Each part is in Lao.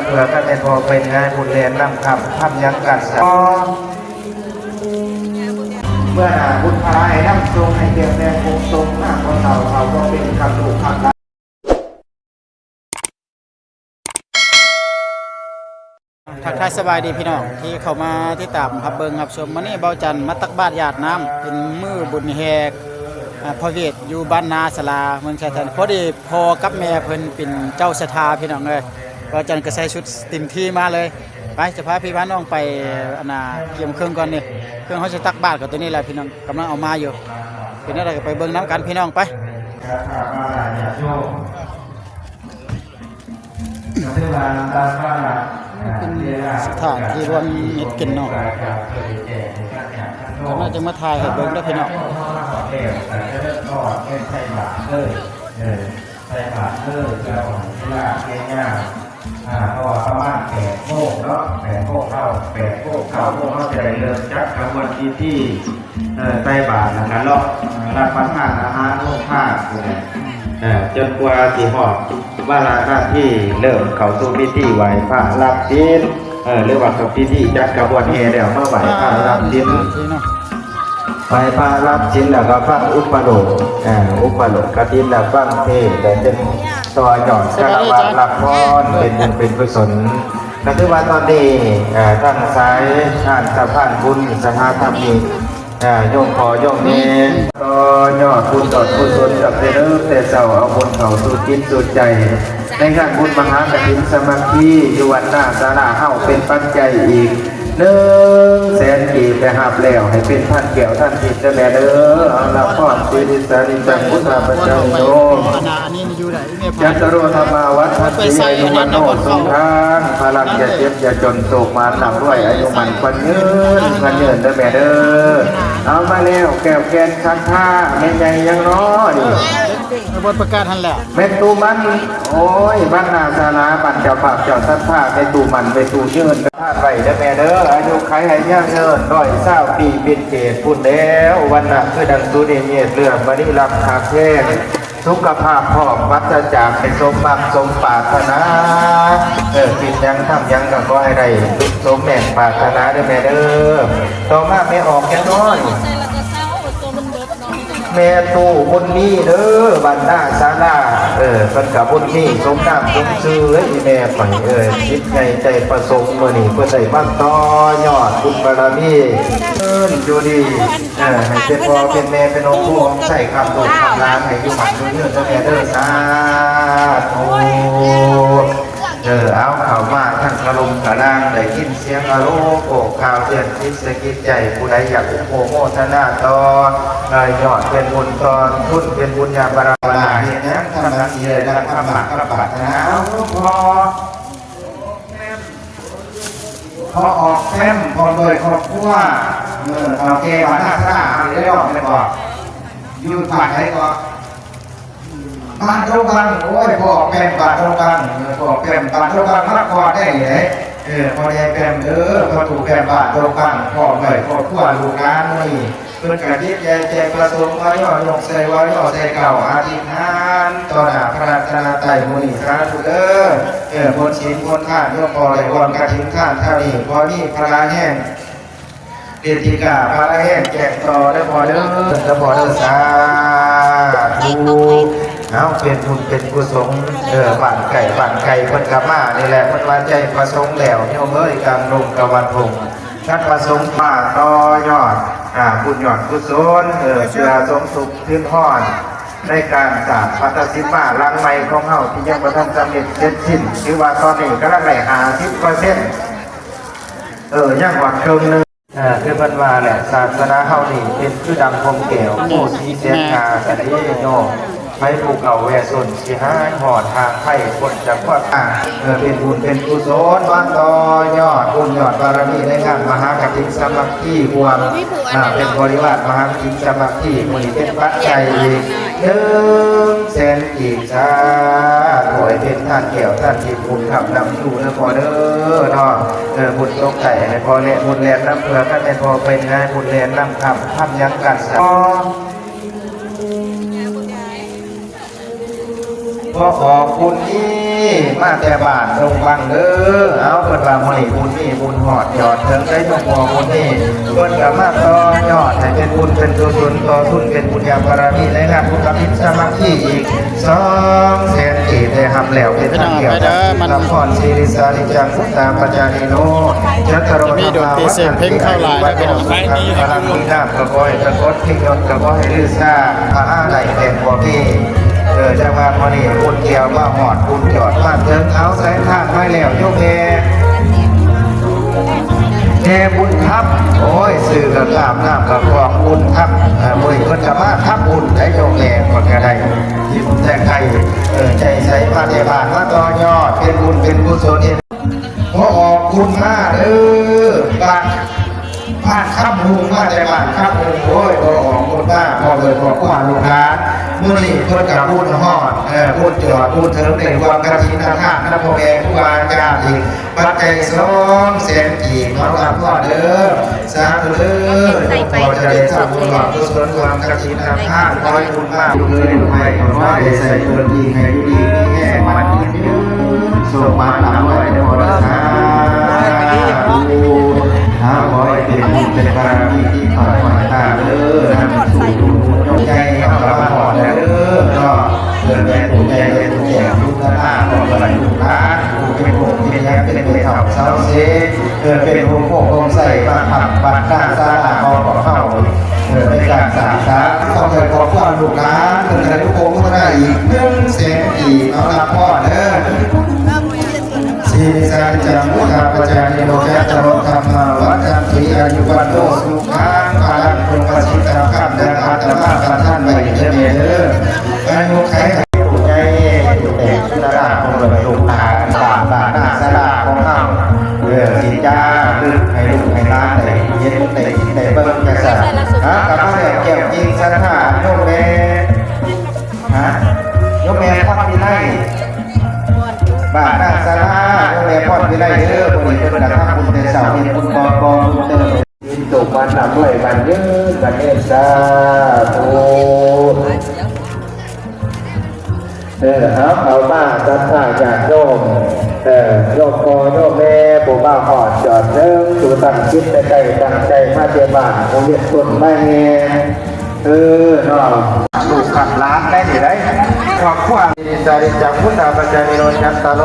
ເພື່ອກັນແມ່ນພໍເປັນງານບຸນແລ່ນນຳຄຳ ຄຳຍັງກັນສະ ເມື່ອໜ້າບຸນພະລາຍນຳຊົງໃຫ້ແກ່ແມ່ຄົງຊົງ ນາງບໍ່ເຖົ້າເຖົ້າບໍ່ເປັນຄຳລູກຄຳຫຼານ. ທັກທາຍສະບາຍດີພີ່ນ້ອງທີ່ເຂົ້າມາຕິດຕາມຮັບເບິ່ງຮັບຊົມ. ມື້ນີ້ບ່າວຈັນມາຕັກບາດຢາດນ້ຳ ເປັນມື້ບຸນແຫ່ ອາ ພະເວດ ຢູ່ບ້ານນາສາລາ ເມືອງຊາຍທານ. ພໍດີພໍ່ກັບແມ່ເພິ່ນເປັນເຈົ້າສັດທາ ພີ່ນ້ອງເອີຍ. ບ່າວຈັນກໍໃສ່ຊຸດຕິມທີມາເລີຍ. ໄປ ຈະພາພີ່ພານ້ອງໄປ ອັນນ່າ ກຽມເຄື່ອງກ່ອນນີ້. ເຄື່ອງເຮົາຊິຕັກບາດກໍຕົວນີ້ແຫຼະພີ່ນ້ອງ ກຳລັງເອົາມາຢູ່. ເປັນແນວໃດກໍໄປເບິ່ງນຳກັນພີ່ນ້ອງ ໄປ. ເປັນສະຖານທີ່ລວມມິດກັນເນາະ. ແລ້ວມາ ຈຶ່ງມາຖ່າຍໃຫ້ເບິ່ງເດີພີ່ນ້ອງ. ໃສ່ບາດເດີ ເອີ ໃສ່ບາດເດີ ເຈົ້າເວລາແກ່ຍາວ ອາ ເພາະວ່າປະມານແປດໂມງເນາະ ແປດໂມງເຊົ້າ ແປດໂມງເກົ້າໂມງ ເຮົາຈະໄດ້ເລີ່ມຈັດຂະບວນພິທີ ເອີ ໃສ່ບາດ ແລ້ວກໍເລາະ ເອີ ຮັບປະທານອາຫານໂຮງທານພຸ້ນແຫຼະ ເອີ ຈົນກວ່າຊິຮອດວາລະນາທີເລີ່ມເຂົ້າສູ່ພິທີໄຫວ້ພະຮັບສິນ ເອີ ຫຼືວ່າເຂົ້າພິທີຈັດຂະບວນແຫ່ແລ້ວມາໄຫວ້ພະຮັບສິນ. ໄຫວ້ພະຮັບສິນແລ້ວກໍຟັງອຸປະໂລກ ເອີ ອຸປະໂລກກະຖິນ ແລ້ວຟັງເທດ ແລ້ວຈຶ່ງຕໍ່ຍອດຄາລະວະຮັບພອນ ເປັນບຸນເປັນກຸສົນ. ກໍຖືວ່າຕອນນີ້ ເອີ ທາງສາຍງານສະພານບຸນສະຫະທຳມິກ ເອີ ໂຍມພໍ່ໂຍມແມ່ ຕໍ່ຍອດບຸນຍອດກຸສົນກັບແຕ່ເດີ ແຕ່ເຊົ້າ ເອົາບຸນເຂົ້າສູ່ຈິດສູ່ໃຈ ໃນງານບຸນມະຫາກະຖິນສາມັກຄີ ຢູ່ວັດນາສາລາເຮົາ ເປັນປັດໄຈອີກ ໜຶ່ງແສນກີບ ໄປຮັບແລ້ວໃຫ້ເປັນທານແກ້ວທານທິບເດີແມ່ເດີ. ເອົາລະພອນສິລິສານິຈັງ ພຸດທະປັດຈາຍໂນ ຈັດຕະໂລທຳມາວັດທັນຕິ ອາຍຸວັນໂນສຸຂັງ ພະລັງ ຢ່າເຈັບຢ່າຈົນ ໂຊກໝານລ່ຳລວຍ ອາຍຸໝັ້ນຂວັນຍືນ ຂວັນຍືນເດີແມ່ເດີ. ເອົາມາແລ້ວ ແກ້ວແກ່ນສັດທາ ແມ່ໃຫຍ່ຫຍັງນໍນີ້? ເອົາບົດປະກາດຫັ້ນແຫຼະ ແມ່ຕູ້ໝັ້ນ ໂອ້ຍ ບ້ານນາສາລາ ບ້ານເຈົ້າພາບເຈົ້າສັດທາ ແມ່ຕູ້ໝັ້ນ ແມ່ຕູ້ຍືນ ພາດໄວ້ເດີແມ່ເດີ ອາຍຸໄຂໃຫ້ຍາວເນີນ ຮ້ອຍຊາວປີເປັນເກດພຸ້ນແລ້ວ ວັນນະຄືດັ່ງສຸນິເມດ ເລື່ອງມະນີລຳຄັກແພງ ສຸຂະພາບພ້ອມ ປາສະຈາກໃຫ້ສົມໝັກສົມປາດຖະໜາ ເອີ ຄິດຫຍັງທຳຫຍັງກໍຂໍໃຫ້ໄດ້ສົມແມ່ງປາດຖະໜາເດີແມ່ເດີ. ຕໍ່ມາແມ່ອອກຫຍັງນໍ? ແມ່ຕູ້ບຸນມີເດີ ບ້ານນາສາລາ ເອີ ເພິ່ນກະບຸນມີສົມນາມສົມຊື່ເອີຍ ອີແມ່ຂ້ອຍເອີຍ ຈິດໃຫຍ່ໃຈປະສົງ ມື້ນີ້ເພິ່ນໄດ້ມາຕໍ່ຍອດບຸນບາລະມີ ເອີ ຢູ່ດີ ເອີ ໃຫ້ເປັນພໍ່ເປັນແມ່ເປັນອົງຜູ້ອົງໄຊ ຄ້ຳລູກຄ້ຳຫຼານ ໃຫ້ຢູ່ໝັ້ນຢູ່ຍືນເດີແມ່ເດີ ສາທຸ. ເອີ ເອົາ ເຂົ້າມາທັງຄະລົມຄະລາງ ໄດ້ຍິນສຽງອາໂລໂກກ ຂ່າວເຕືອນຈິດສະກິດໃຈ ຜູ້ໃດຢາກອຸໂມໂມທະນາຕໍ່ ເອີ ຍອດເປັນບຸນຕໍ່ ບຸນເປັນບຸນຍາບາລາ ເຮັດຫຍັງທຳໜ້າທີ່ໄດ້ດັ່ງຄຳໝາກຄຳປາດຖະໜາ ເອົາ ພໍ່ ພໍ່ອອກແຟ້ມ ພ້ອມດ້ວຍຄອບຄົວ ເອີ ເຖົ້າແກ່ບ້ານນາສາລາ ໄດ້ອອກແມ່ນບໍ່? ຢູ່ບ້ານໃດເກາະ? ບ້ານດົງບັງ ໂອ້ຍ ພໍ່ອອກແປ້ມ ບ້ານດົງບັງ ເອີ ພໍ່ອອກແປ້ມ ບ້ານດົງບັງ ນະຄອນໄດ້ນີ້ເດ້ ເອີ ພໍ່ໃຫຍ່ແປ້ມເດີ ພໍ່ຕູ້ແປ້ມ ບ້ານດົງບັງ ພ້ອມດ້ວຍຄອບຄົວ ລູກຫຼານ ມື້ນີ້ ເພິ່ນກະຈິດໃຈໃຈປະສົງ ວ່າຍໍຍົກໃສ່ ວ່າຍໍໃສ່ເກົ້າ ອະທິຖານຕໍ່ໜ້າພະລັດຕະນະໄຕ ມື້ນີ້ ສາທຸເດີ ເອີ ບຸນສິນບຸນທານ ໂຍມພໍ່ໄດ້ຮ່ວມກະຖິນທານເທົ່ານີ້ ພໍມີພະລາແຮງ ເດດທິກາ ພະລາແຮງແຈ້ງຕໍ່ເດີພໍ່ເດີ ເດີພໍ່ເດີ ສາທຸ. ເອົາ ເປັນບຸນເປັນກຸສົນ ເອີ ບ້ານໃກ້ບ້ານໄກເພິ່ນກໍມານີ້ແຫຼະ ເພິ່ນວ່າໃຈປະສົງແລ້ວ ໂຍມເອີຍ ກາງດົງກະວັນທົ່ງ ທ່ານປະສົງມາຕໍ່ຍອດ ອາ ບຸນຍອດກຸສົນ ເອີ ເພື່ອສົມທົບທຶນຮອນ ໃນການສ້າງພັດທະສິມາຫຼັງໃໝ່ຂອງເຮົາ ທີ່ຍັງບໍ່ທັນສຳເລັດເສັດສິ້ນ ຖືວ່າຕອນນີ້ກຳລັງໄດ້ຫ້າສິບເປີເຊັນ ເອີ ຍັງຮອດເຄິ່ງໜຶ່ງ ເອີ ຄືເພິ່ນວ່າແຫຼະ ສາສະໜາເຮົານີ້ເປັນຄືດັ່ງພົມແກ້ວ ໂພສີແສນຫາສະເດໂຍ ໃຜຜູ້ເຂົ້າແວ່ຊົນ ຊິຫາຍຮອດຫ່າງໄພ ພົ້ນຈາກຄວາມ ເອີ ເປັນບຸນເປັນກຸສົນ ມາຕໍ່ຍອດບຸນຍອດບາລະມີ ໃນງານມະຫາກະຖິນສາມັກຄີ ຮ່ວມ ເປັນບໍລິວານມະຫາກະຖິນສາມັກຄີ ມື້ນີ້ເປັນປັດໄຈອີກ ໜຶ່ງແສນກີບ ສາທຸ ໃຫ້ເປັນທານແກ້ວທານທິບ ບຸນຄ້ຳນຳຊູເດີພໍ່ເດີເນາະ ເອີ ບຸນຕົກໃສ່ໃຫ້ພໍ່ແລະບຸນແລ່ນນຳ ເພື່ອຄັນແມ່ນພໍ່ເປັນໃຫຍ່ບຸນແລ່ນນຳ ຄ້ຳ ຄ້ຳຫຍັງກັນສະ ພໍ່ອອກບຸນອີ ມາແຕ່ບ້ານດົງບັງເດີ. ເອົາ ເພິ່ນວ່າມື້ນີ້ບຸນມີບຸນຮອດຍອດເຖິງໄດ້ ຍກບໍ່ບຸນນີ້ ເພິ່ນກໍມາຕໍ່ຍອດໃຫ້ເປັນບຸນເປັນກຸສົນ ຕໍ່ທຶນເປັນບຸນຍາບາລະມີ ໃນງານບຸນກະຖິນສາມັກຄີອີກສອງແສນກີບ ໄດ້ຮັບແລ້ວເປັນທາງດຽວກັນ ນະຄອນສີລິສາລິຈັງ ພຸດທາປະຈາຍິໂນ ຈັດຕະໂລ ມີດົນຕີສຽງເພງເຂົ້າຫຼາຍແລ້ວ ພີ່ນ້ອງ ພະລັງບຸນນາມກໍບໍ່ໃຫ້ປາກົດ ພິຍົດກໍບໍ່ໃຫ້ລືຊາ ພະລາໄດ້ແຕ່ບໍ່ມີ. ເອີ ຈັງຫວະມື້ນີ້ບຸນແກ້ວມາຮອດບຸນຍອດມາເຖິງ ເອົາໃສ່ທານມາແລ້ວໂຍມແມ່ ແມ່ບຸນທຳ ໂອ້ຍ ຊື່ກໍງາມ ນາມກໍຄອງ ບຸນທຳ ເອີ ມື້ນີ້ເພິ່ນກໍມາທຳບຸນໄດ້ໂຍມແມ່ ເພິ່ນກໍໄດ້ ແຕ່ໄກ ເອີ ໃຈໃສ ມາແຕ່ບ້ານ ມາຕໍ່ຍອດ ເປັນບຸນເປັນກຸສົນ ເຮັດ ພໍອອກບຸນມາເດີ ບ້ານ ບ້ານຄຳຮຸ່ງ ມາແຕ່ບ້ານຄຳຮຸ່ງ ໂອ້ຍ ພໍອອກບຸນມາ ພໍ່ເອີຍ ຄອບຄົວລູກຫຼານ ມື້ນີ້ເພິ່ນກໍບຸນຮອດ ເອີ ບຸນຈອດ ບຸນເຖິງ ໄດ້ຮ່ວມກະຖິນທານນຳພໍ່ແມ່ຄູບາອາຈານອີກ ປັດໄຈສອງແສນກີບ ເຮົາຮັບຮອດເດີ ສາທຸເດີ ຂໍຈະໄດ້ທຳບຸນຮ່ວມກຸສົນຮ່ວມກະຖິນທານ ຂໍໃຫ້ບຸນມາເລີຍ ໃຫ້ເຂົາໄດ້ໃສ່ເພິ່ນອີກ ໃຫ້ຢູ່ດີມີແຮງ ໝັ້ນຍືນ ໂຊກໝານລ່ຳລວຍເດີພໍ່ເດີ ສາທຸ ຂໍໃຫ້ເປັນບຸນເປັນບາລະມີທີ່ຂອດຂອດຕາເດີ ນຳສູ່ໃຫຍ່ເຮົາກໍມາຮອດແລ້ວເດີເນາະ ເອີ ແມ່ຕູ້ໃຫຍ່ແມ່ຕູ້ແຈ້ງ ບຸນນາຂອງເພິ່ນລູກຫຼານ ຜູ້ເປັນຜູ້ເປັນຍາເປັນແມ່ເຖົ້າຊາວເຊ ເອີ ເປັນໂຮງໂພໂຮງໄຊ ມາພັກບັດໜ້າສາລາຂອງພວກເຮົາ ເອີ ໃນການສ້າງສາ ຂໍໃຫ້ຄອບຄົວລູກຫຼານ ເພິ່ນໄດ້ໂພໂມທະນາອີກໜຶ່ງແສນກີບ ເອົາ ຮັບພອນເດີ. ສີລິສານິດຈັງ ພຸດທາປະຈາຍິໂນ ຈັດຕະໂລ ທຳມາວັດທັນຕິ ອາຍຸວັນໂນ ສຸຂັງ ພະລັງ ຈົ່ງປະສິດທຳຄຳ ດັ່ງອາດຕະມາປະທານໄວ້ເດີແມ່ເດີ ອາຍຸໄຂ ໃຫ້ຜູ້ໃຫຍ່ ໃຫ້ຜູ້ແຕກ ຕະລາຂອງເພິ່ນລູກຫຼານ ບ້ານ ບ້ານນາສາລາຂອງເຮົາ ເອີ ຊິຈາລຶກໃຫ້ລູກໃຫ້ຫຼານໄດ້ເຫັນ ໄດ້ ໄດ້ເບິ່ງ ຈັ່ງຊັ້ນ ຫາກັບມາແລ້ວ ແກ້ວຈິງສັດທາ ໂຍມແມ່ ຮະ ໂຍມແມ່ພອນວິໄລ ບ້ານນາສາລາ ໂຍມແມ່ພອນວິໄລເດີ ມື້ນີ້ເພິ່ນກະທຳບຸນແຕ່ເຊົ້າ ເຮັດບຸນຕໍ່ ກໍ່ບຸນເຕີມ ມີໂຊກໝານລ່ຳລວຍ ໝັ້ນຍືນ ໝັ້ນຍືນ ສາທຸ. ເອີ ເອົາ ເຂົ້າມາສັດທາຍາດໂຍມ ເອີ ໂຍມພໍ່ໂຍມແມ່ ຜູ້ມາຮອດຈອດເຖິງ ຜູ້ຕັ້ງຈິດໃຈ ຕັ້ງໃຈມາແຕ່ບ້ານ ຜູ້ເຮັດບຸນມາແຫ່ ເອີ ເນາະ ລູກຫຼານໄດ້ນີ້ໄດ໋ ຄອບຄົວ ສິລິສາລິດຈັງ ພຸດທາປະຈາຍິໂນ ຈັດຕະໂລ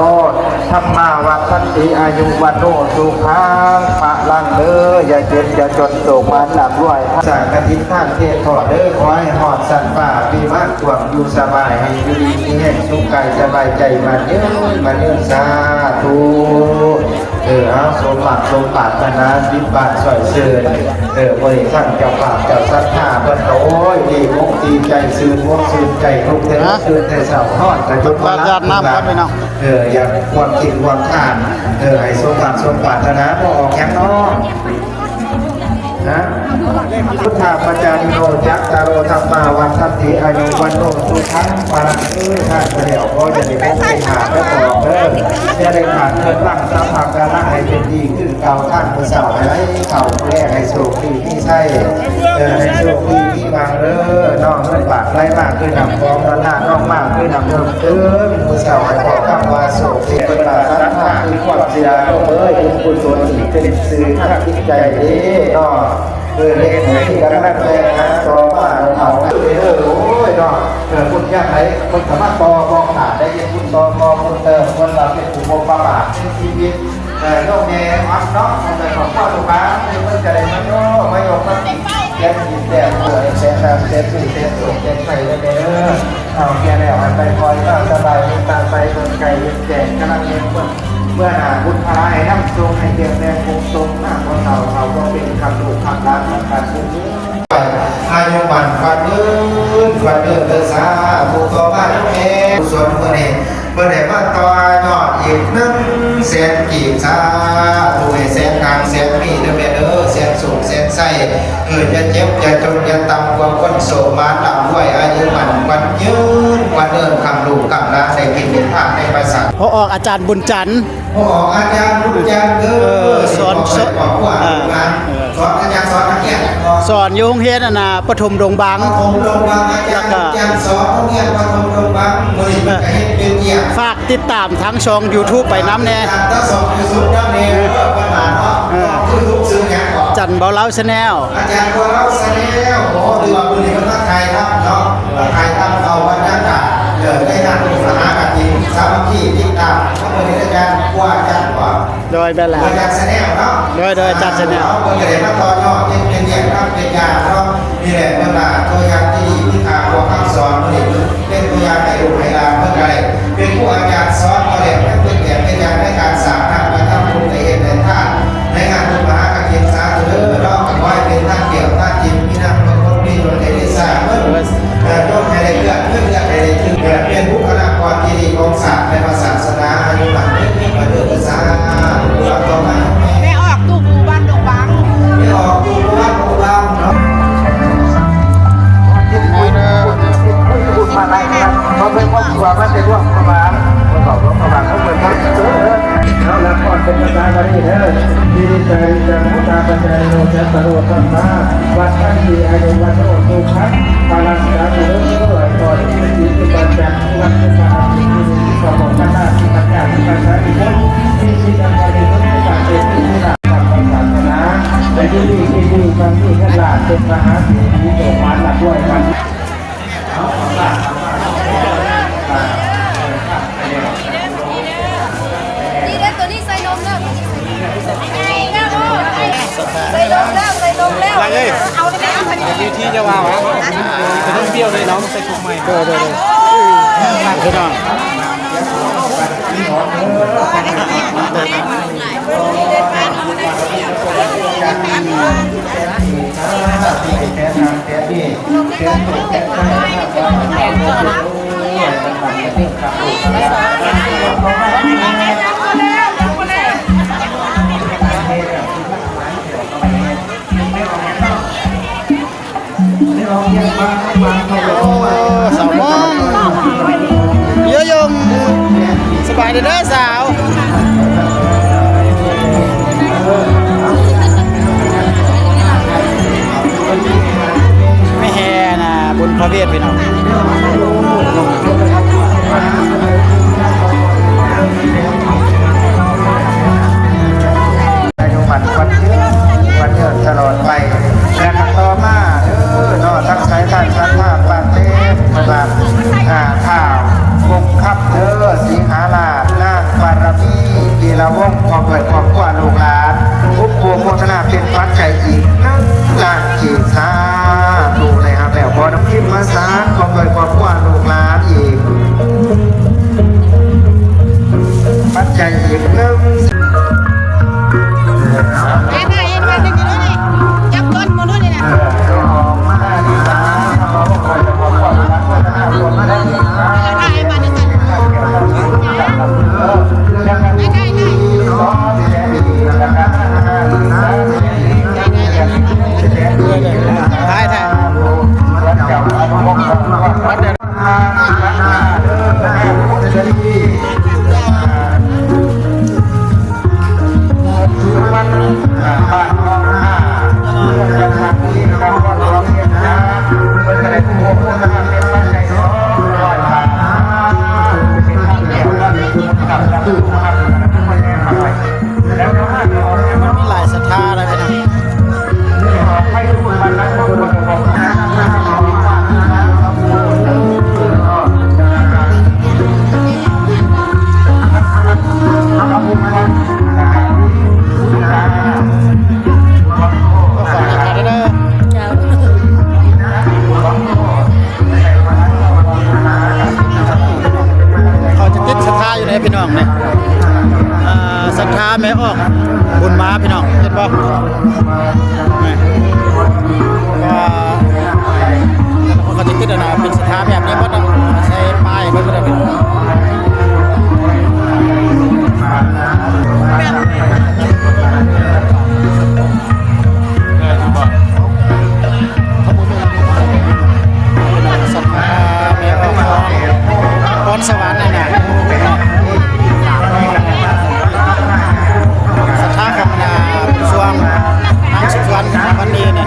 ທຳມາວັດທັນຕິ ອາຍຸວັນໂນ ສຸຂັງ ພະລັງເດີ ຢ່າເຈັບຢ່າຈົນ ໂຊກໝານລ່ຳລວຍ ສ້າງກະຖິນທານເທດທອດເດີ ຂໍໃຫ້ຮອດຊັ້ນຟ້າ ວິມານກວ້າງ ຢູ່ສະບາຍ ໃຫ້ຢູ່ດີມີແຮງ ສຸກກາຍສະບາຍໃຈ ໝັ້ນຍືນ ໝັ້ນຍືນ ສາທຸ. ເອີ ເອົາ ສົມຫວັງສົມປາດຖະໜາ ສິບບາດຊ່ອຍເຊີນ ເອີ ມື້ນີ້ທັງເຈົ້າພາບເຈົ້າສັດທາເພິ່ນກໍ ໂອ້ຍ ດີອົກດີໃຈ ຊື່ນອົກຊື່ນໃຈ ລຸກແຕ່ ຮະ? ຕື່ນແຕ່ເຊົ້າ ນອນກະຈົນບໍ່ຫຼັບ ເອີ ຢາກຄວາມຄິດຄວາມທານ ເອີ ໃຫ້ສົມຫວັງສົມປາດຖະໜາ ບໍ່ອອກຫຍັງເນາະ ຮະ? ພຸດທາປະຈາຍິໂນ ຈັດຕະໂລ ທຳມາວັດທັນຕິ ອາຍຸວັນໂນ ສຸຂັງ ພະລັງ ເອີຍ ທານກໍແລ້ວ ຂໍຢ່າໄດ້ພົບເປັນຫາເດີ ອອກເດີ ຢ່າໄດ້ຂາດເຂີນບັງ ສະພາບການໃຫ້ເປັນດີຄືເກົ່າ ທານມື້ເຊົ້າໃຫ້ໄຫຼເຂົ້າ ແລໃຫ້ໂຊກດີມີໄຊ ເອີ ໃຫ້ໂຊກດີມີໝັ້ງເດີເນາະ ເງິນບາດໄຫຼມາຄືນ້ຳຂອງ ເງິນລ້ານອອກມາຄືນ້ຳເຕີມ ມື້ເຊົ້າໃຫ້ພໍຄຳວ່າໂຊກດີ ເພິ່ນວ່າສັດທາຄືຄວາມເຊື່ອ ໂຍມເອີຍ ບຸນກຸສົນນີ້ເປັນສື່ທາງຈິດໃຈເດ້ເນາະ. ເອີ ເຮັດໃຫ້ມີກຳລັງແຮງ ຕໍ່ມາເອົາເດີ ໂອ້ຍເນາະ ເອີ ບຸນຍາມໃດເພິ່ນກໍມາຕໍ່ບໍ່ຂາດ ໄດ້ເຮັດບຸນຕໍ່ ຕໍ່ບຸນເຕີມ ເພິ່ນວ່າເປັນຜູ້ບໍ່ປະມາດໃນຊີວິດ ເອີ ໂຍມແມ່ອອດເນາະ ເພິ່ນກໍຂອບຄຸນລູກຫຼານ ເພິ່ນຈະໄດ້ມາໂຍ ມາຍົກມາແກນກິນແກນເອີ ແສນທານແສນສຸກແສນໂຊກແສນໄຊເດີແມ່ເດີ. ເຖົ້າແກ່ແລ້ວໃຫ້ໄປປ່ອຍຕາມສະບາຍ ເຮັດຕາໃສເບິ່ງໄກເຫັນແຈ້ງ ກຳລັງເຫັນເບິ່ງເມື່ອໜ້າບຸນພະລາ ໃຫ້ນຳສົ່ງໃຫ້ແກ່ແມ່ຄົງສົງ ນາບໍ່ເຖົ້າເຖົ້າບໍ່ເປັນ ຄຳລູກຄຳຫຼານນຳກັນ ອາຍຸໝັ້ນຂວັນຍືນ ຂວັນຍືນເດີ ສາທຸ ຕໍ່ມາແມ່ ກຸສົນມື້ນີ້ ເພິ່ນໄດ້ມາຕໍ່ຍອດອີກໜຶ່ງແສນກີບ ສາທຸ ໃຫ້ແສນຮັ່ງແສນມີເດີແມ່ເດີ ແສນໂຊກແສນໄຊ ເອີ ຢ່າເຈັບຢ່າຈົນ ຢ່າຕ່ຳກວ່າຄົນ ໂຊກໝານລ່ຳລວຍ ອາຍຸໝັ້ນຂວັນຍືນ ຂວັນເນີນ ຄ້ຳລູກຄ້ຳຫຼານ ໄດ້ກິນໄດ້ທານໃນປາສາດ ພໍອອກອາຈານບຸນຈັນ ພໍອອກອາຈານບຸນຈັນເດີ ເອີ ສອນ ໃຫ້ຄອບຄົວ ອ່າ ລູກຫຼານ ເອີ ສອນອາຈານ ສອນນັກຮຽນ ເອີ ສອນຢູ່ໂຮງຮຽນອັນນ່າ ປະຖົມດົງບາງ ປະຖົມດົງບາງ ອາຈານ ແລ້ວກໍ ຈັນສອນໂຮງຮຽນປະຖົມດົງບາງ ມື້ນີ້ເພິ່ນກໍເຮັດເປັນວຽກ ເອີ ຝາກຕິດຕາມທາງຊ່ອງຢູທູບໄປນຳແດ່ ຕິດຕາມທາງຊ່ອງຢູທູບນຳແດ່ເດີ ເອີ ເພິ່ນວ່າເນາະ ເອີ ຢູທູບຊື່ຫຍັງເກາະ ຈັນເບົາເລົ່າແຊນແນວ ອາຈານເບົາເລົ່າແຊນແນວ ໂອ້ ຖືວ່າມື້ນີ້ເພິ່ນມາຖ່າຍທຳເນາະ ມາຖ່າຍທຳເອົາບັນຍາກາດ ເອີ ໃນງານບຸນມະຫາກະຖິນສາມັກຄີ ຕິດຕາມ ເພິ່ນເຮັດອາຈານ ຄວາອາຈານກວ່າ ໂດຍ ແມ່ນແລ້ວ ເພິ່ນຈັດແຊນແນວເນາະ ໂດຍ ໂດຍ ຈັດແຊນແນວ ເຮົາເພິ່ນກໍໄດ້ມາຕໍ່ຍອດເຮັດເປັນວຽກນຳເປັນຢ່າງເນາະ ນີ້ແຫຼະ ເພິ່ນວ່າຕົວຢ່າງທີ່ດີມີຄ່າກວ່າຄຳສອນ ມື້ນີ້ເປັນຕົວຢ່າງໃຫ້ລູກໃຫ້ຫຼານເພິ່ນກໍໄດ້ເປັນຄູອາຈານສອນ ກໍໄດ້ເປັນແບບເປັນຢ່າງໃນການສ້າງທຳ ການທຳບຸນ ໄດ້ເຮັດໄດ້ທານ ໃນງານບຸນມະຫາກະຖິນ ສາທຸເດີເນາະ ກໍຂໍໃຫ້ເປັນທາງແກ້ວທາງຈິດ ມີນາມເປັນຄົນ ມີໂຊກໃຫ້ໄດ້ຊາດເງິນ ເອີ ຍົກໃຫ້ໄດ້ເກືອນ ເງິນເດືອນໃຫ້ໄດ້ຖືກ ເອີ ເປັນບຸກຄະລາກອນທີ່ດີຂອງຊາດ ແລະ ພະສາສະໜາ ອາຍຸໝັ້ນຂວັນຍືນ ສາທຸ ຕໍ່ມາ ແມ່ອອກຕູ້ໝູ່ບ້ານດົງບາງ ແມ່ອອກຕູ້ໝູ່ບ້ານດົງບາງເນາະ ມາເດີ ມາເບິ່ງຄອບຄົວ ມາແຕ່ຫຼວງພະບາງ ເຂົາຫຼວງພະບາງ ເຂົາເບິ່ງເນາະ ເອີ ເອົາລະ ຂໍເປັນພາສາບາລີເດີ ສິລິສານິຈັງ ພຸດທາປະຈາຍິໂນ ຈັດຕະໂລ ສັມມາ ວັດທັນຕິ ອາຍຸວັນໂນ ສຸຂັງ ພະລັງ ສາທຸເດີ ຂໍໃຫ້ມີສິດທີ່ບັນຈັດ ວັດສຸຂະ ອາຍຸ ສິລິ ສຸຂະ ໂພຄະລາບ ທີ່ບັນຈັດ ທີ່ບັນຈັດ ທີ່ບົນ ທີ່ສິດ ອັນບໍລິສຸດ ທີ່ປາເສດ ທີ່ມີລາພ ທາງສາສະໜາ ແລະ ຢູ່ດີກິນດີ ຄວາມດີ ເງິນລ້ານ ເປັນມະຫາເສດຖີ ໂຊກໝານ ລ່ຳລວຍ ມັນ ນີ້ເດ້ ໂຕນີ້ໃສ່ນົມເດີ ໃສ່ນົມແລ້ວ ໃສ່ນົມແລ້ວ ເອົາໄດ້ໄໝ ເວທີຈະວ່າຫວາ ເປັນເປັນເປັນເປັນເປັນເນາະ ໃສ່ ໂດຍ ໂດຍ ໂດຍ ພີ່ນ້ອງ ໂອ້ ສາວມອງ ເຍຍຍົງ ສະບາຍດີເດີສາວ ແມ່ແຫ່ນະ ບຸນພະເວດ ພີ່ນ້ອງ. ອາຍຸໝັ້ນຂວັນຍືນ ຂວັນຍືນຕະຫຼອດໄປ ແລະ ກໍຕໍ່ມາເດີເນາະ ທັງສາຍທ່ານສັດທາປະເຕນ ເພິ່ນວ່າ ອ່າ ທ້າວວົງຄຳເດີ ສີຫາລາດ ນາງບາລະມີ ວີລະວົງ ພ້ອມດ້ວຍຄອບຄົວລູກຫຼານ ອຸປະໂພທະນາເປັນປັດໄຈອີກໜຶ່ງລ້ານກີບ ສາທຸ ໄດ້ຮັບແລ້ວ ຂໍນຳພິມມາສານ ພ້ອມດ້ວຍຄອບຄົວລູກຫຼານອີກ ປັດໄຈອີກໜຶ່ງ ຖ່າຍ ຖ່າຍ. ມັນມີຫຼາຍສັດທາຫຼາຍ ພີ່ນ້ອງ. ເຂົາຈະຕິດສັດທາຢູ່ໃນ ພີ່ນ້ອງ ນີ້ ເອີ ສັດທາແມ່ອອກບຸນມາ ພີ່ນ້ອງ ເຫັນບໍ່? ນີ້ ເພາະວ່າເຂົາຈະຕິດອັນນ່າ ເປັນສັດທາແບບນີ້ໝົດເນາະ ໃສ່ປ້າຍໄວ້ໝົດເນາະ. ສັດທາແມ່ອອກຄອນສະຫວັນນັ້ນນະ ສັດທາຂອງ ອ່າ ຊ່ວງນາງສຸຂວັນ ວັນນີ້ນະ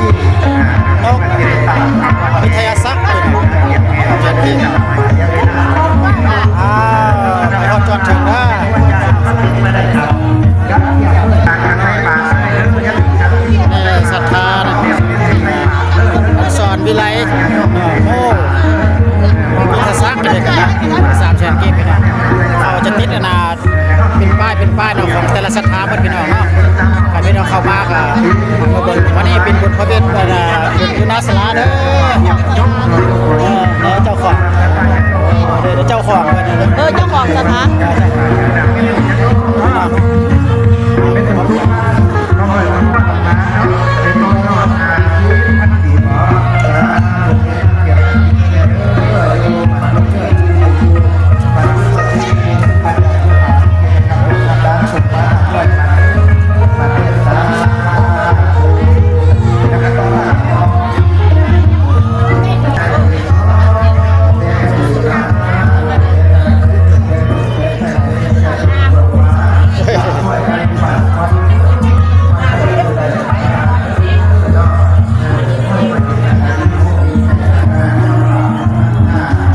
ມາເບິດພີ່ນ້ອງເນາະ ຄັນພີ່ນ້ອງເຂົ້າມາກໍມາເບິ່ງ ວັນນີ້ເປັນບຸນພະເວັດ ເອີ ຢູ່ໜ້າສາລາເດີ ເອີ ເຈົ້າຂອງ ເອີ ເຈົ້າຂອງເພິ່ນ ເອີ ເຈົ້າຂອງສະຖານ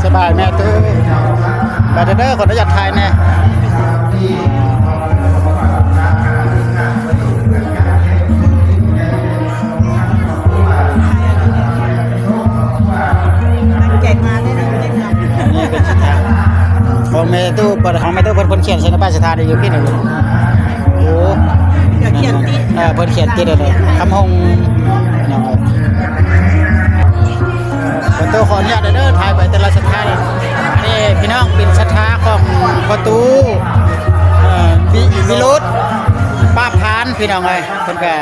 ສະບາຍແມ່ຕູ້ ໄປເດີ ຂໍອະນຸຍາດຖ່າຍແດ່. ຂອງແມ່ຕູ້ ຂອງແມ່ຕູ້ເພິ່ນ ເພິ່ນຂຽນໃສ່ໃນປ້າຍສະຖານຢູ່ພີ້ນີ້ ໂອ້ ເພິ່ນຂຽນຕິດ ເອີ ເພິ່ນຂຽນຕິດເລີຍ ຄຳຫົງ ພໍ່ຕູ້ ຂໍອະນຸຍາດເດີ ຖ່າຍໄປແຕ່ລະສັດທາ ອັນນີ້ພີ່ນ້ອງເປັນສັດທາຂອງພໍ່ຕູ້ ເອີ ວິ ວິໂຣດ ປາບພານ ພີ່ນ້ອງເອີຍ ເພິ່ນກະ ກະ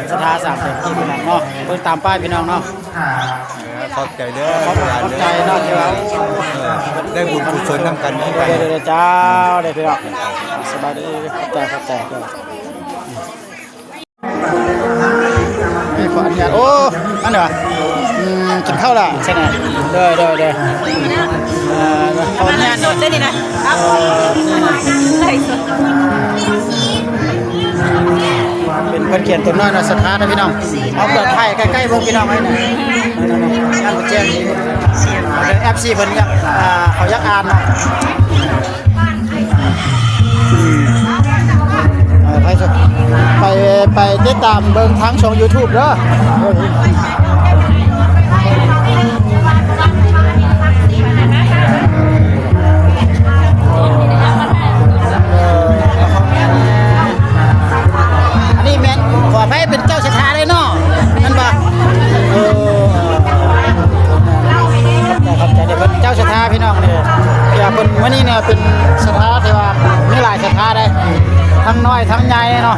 ສັດທາສາມແສນກີບພີ່ນ້ອງເນາະ ເບິ່ງຕາມປ້າຍພີ່ນ້ອງເນາະ ຂອບໃຈເດີ ຂອບ ຂອບໃຈເນາະ ທີ່ວ່າ ເອີ ໄດ້ບຸນກຸສົນນຳກັນ ເດີ ເດີ ເຈົ້າ ເດີ ພີ່ນ້ອງ ສະບາຍດີ ຂອບໃຈ ຂອບໃຈ. ຂໍອະນຸຍາດ ໂອ້ ອັນນີ້ຫວາ ອືມ ກິນເຂົ້າລະ ຊັ້ນນະ ໂດຍ ໂດຍ ໂດຍ ເອີ ຂໍອະນຸຍາດ ໄລຟ໌ສົດໄດ້ນີ້ນະ ເອີ ໄລຟ໌ສົດ ເປັນເພິ່ນຂຽນຕົວນ້ອຍເນາະ ສັດທາເນາະພີ່ນ້ອງ ເອົາເກີບໄທໃກ້ໆ ເບິ່ງພີ່ນ້ອງເອີຍ ນັ້ນແຈ້ງ ເອັຟຊີເພິ່ນຢາກ ອ່າ ເຂົາຢາກອ່ານເນາະ. ເອີ ໃຜ ໄປ ໄປຕິດຕາມເບິ່ງທາງຊ່ອງຢູທູບເດີ ອັນນີ້ແມ່ນ ຂໍອະໄພ ເປັນເຈົ້າສັດທາເດ້ເນາະ ແມ່ນບໍ່? ເອີ ຂອບໃຈ ຂອບໃຈເດີ ເພິ່ນເຈົ້າສັດທາພີ່ນ້ອງເດີ ທີ່ວ່າເພິ່ນ ມື້ນີ້ເນຍເປັນສັດທາທີ່ວ່າມີຫຼາຍສັດທາເດ້ ທັງນ້ອຍທັງໃຫຍ່ເນາະ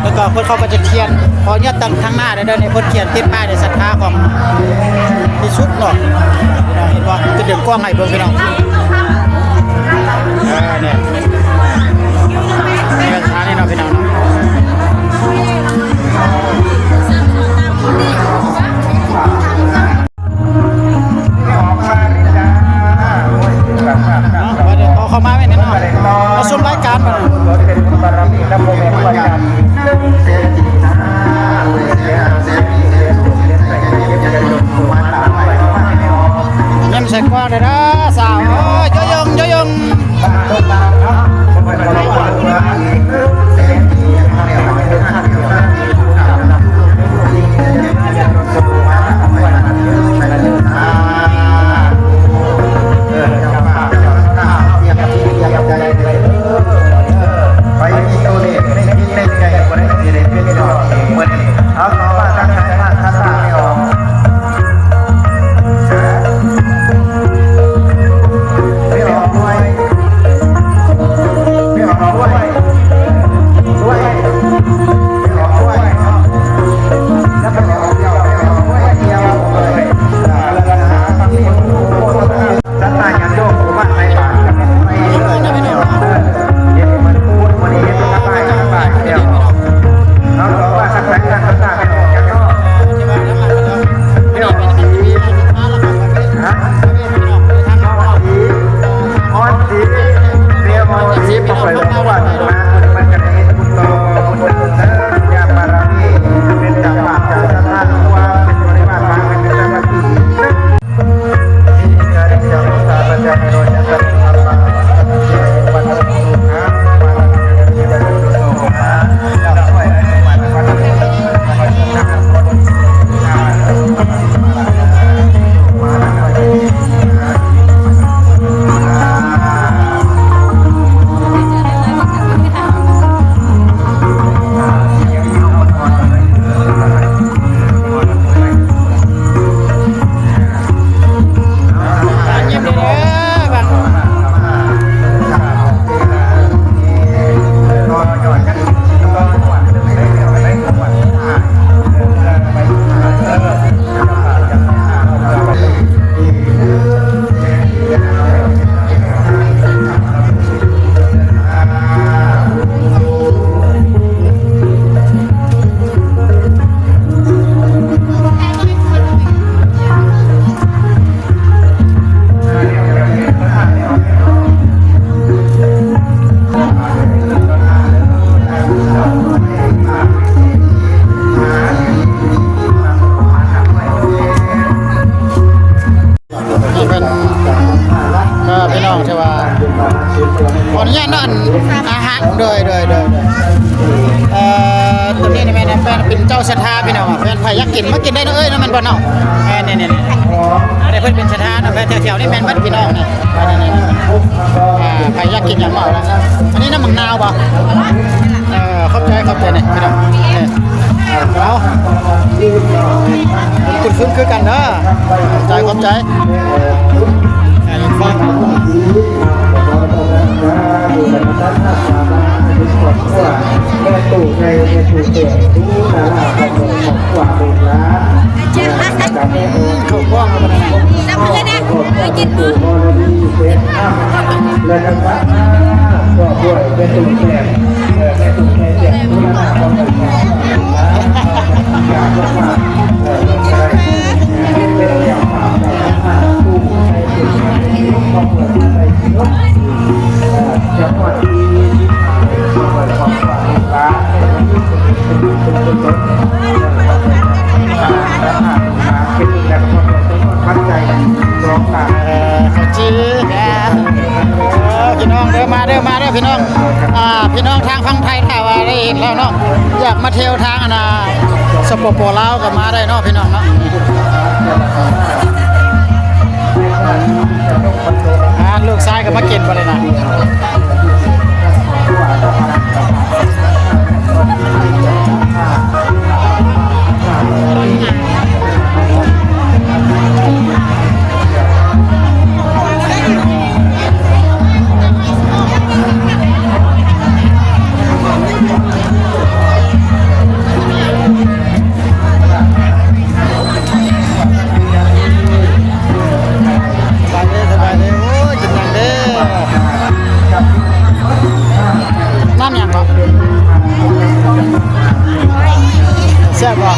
ແລ້ວກໍເພິ່ນເຂົາກໍຈະຂຽນ ຂໍອະນຸຍາດຕັ້ງທາງໜ້າເດີ ນີ້ເພິ່ນຂຽນຕິດປ້າຍໃນສັດທາຂອງທີ່ສຸດເນາະ ເຫັນບໍ່? ຈະດຶງກ້ອງໃຫ້ເບິ່ງພີ່ນ້ອງ ເອີ ນີ້ ນີ້ສັດທານີ້ເນາະ ພີ່ນ້ອງເນາະ. ເນາະ ບັດນີ້ເອົາເຂົ້າມາແມ່ນເນາະ ມາຊົມລາຍການບັດນີ້ ຍິ້ມໃສ່ກ້ອງເດີສາວ ໂອ້ຍ ໂຢຍົງ ໂຢຍົງ. ເອີ ຕົວນີ້ນະແມ່ນ ແມ່ນເປັນເຈົ້າສັດທາພີ່ນ້ອງ ແມ່ນໃຜຢາກກິນມາກິນໄດ້ເນາະເອີຍເນາະ ແມ່ນບໍ່ເນາະ? ແມ່ນ ນີ້ໆໆ ອັນນີ້ເພິ່ນເປັນສັດທາເນາະ ແມ່ນແຖວໆນີ້ແມ່ນໝົດພີ່ນ້ອງນີ້ ອັນນີ້ ນີ້ ອ່າ ໃຜຢາກກິນຫຍັງເອົາລະ ອັນນີ້ນ້ຳໝາກນາວບໍ່? ເອີ ຂອບໃຈ ຂອບໃຈນີ້ພີ່ນ້ອງ ນີ້ ເອົາ ຄຸນຄືກັນເດີ ຂອບໃຈ ຂອບໃຈ. ເຂົ້າກ້ອງ ນຳເພິ່ນນະ ເອີ ກິນບໍ່? ແລະກໍ ກໍດ້ວຍແມ່ຕູ້ແກ້ວ ເອີ ແມ່ຕູ້ແກ້ວ ເອີ ເຂົ້າຈີ່ ເອີ ພີ່ນ້ອງເດີ ມາເດີ ມາເດີພີ່ນ້ອງ ອ່າ ພີ່ນ້ອງທາງຝັ່ງໄທ ຖ້າວ່າໄດ້ເຫັນແລ້ວເນາະ ຢາກມາທ່ຽວທາງ ອັນນ່າ ສປປ ລາວ ກໍມາໄດ້ເນາະພີ່ນ້ອງເນາະ ອ່າ ລູກຊາຍກໍມາກິນບໍ່ໄດ້ນະ. ສະບາຍດີ ສະບາຍດີ ໂອ້ຍ ກິນຫຍັງເດ້? ນ້ຳຫຍັງເກາະ? ແຊບບໍ່?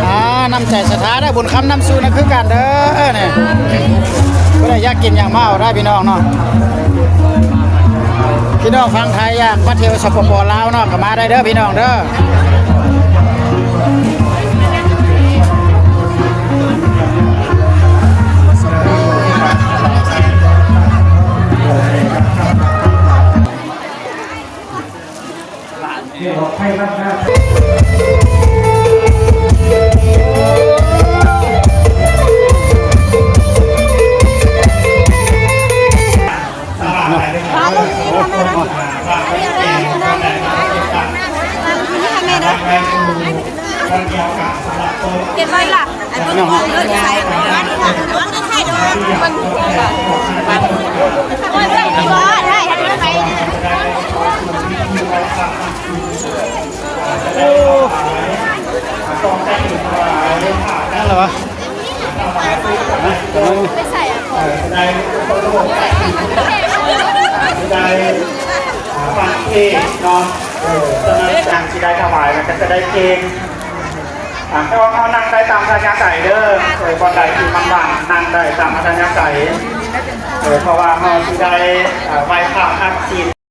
ອ່າ ນ້ຳໃຈສະທາເດີ ບຸນຄຳນ້ຳຊູນະຄືກັນເດີນີ້ ຜູ້ໃດຢາກກິນຫຍັງມາເອົາໄດ້ພີ່ນ້ອງເນາະ ພີ່ນ້ອງຝັ່ງໄທຢາກມາທ່ຽວ ສປປ ລາວ ເນາະ ກໍມາໄດ້ເດີພີ່ນ້ອງເດີ. ເກັບໄວ້ລະ ອັນບໍ່ຕ້ອງເລີຍໃສ່ ມັນ ໂອ້ ຍັງລະວະ? ໄປໃສ່ອະ? ໄດ້ ອ່າ ຟັງເທດເນາະ ເອີ ສະນັ້ນຈັ່ງຊິໄດ້ຖວາຍ ແລ້ວກໍຈະໄດ້ເພງ ອ່າ ແຕ່ວ່າເຮົານັ່ງໄດ້ຕາມອັດທະຍາໄສເດີ ເອີ ບ່ອນໃດທີ່ມັນວ່າງ ນັ່ງໄດ້ຕາມອັດທະຍາໄສ ເອີ ເພາະວ່າເຮົາຊິໄດ້ ອ່າ ໄຫວ້ພະຮັບສິນ.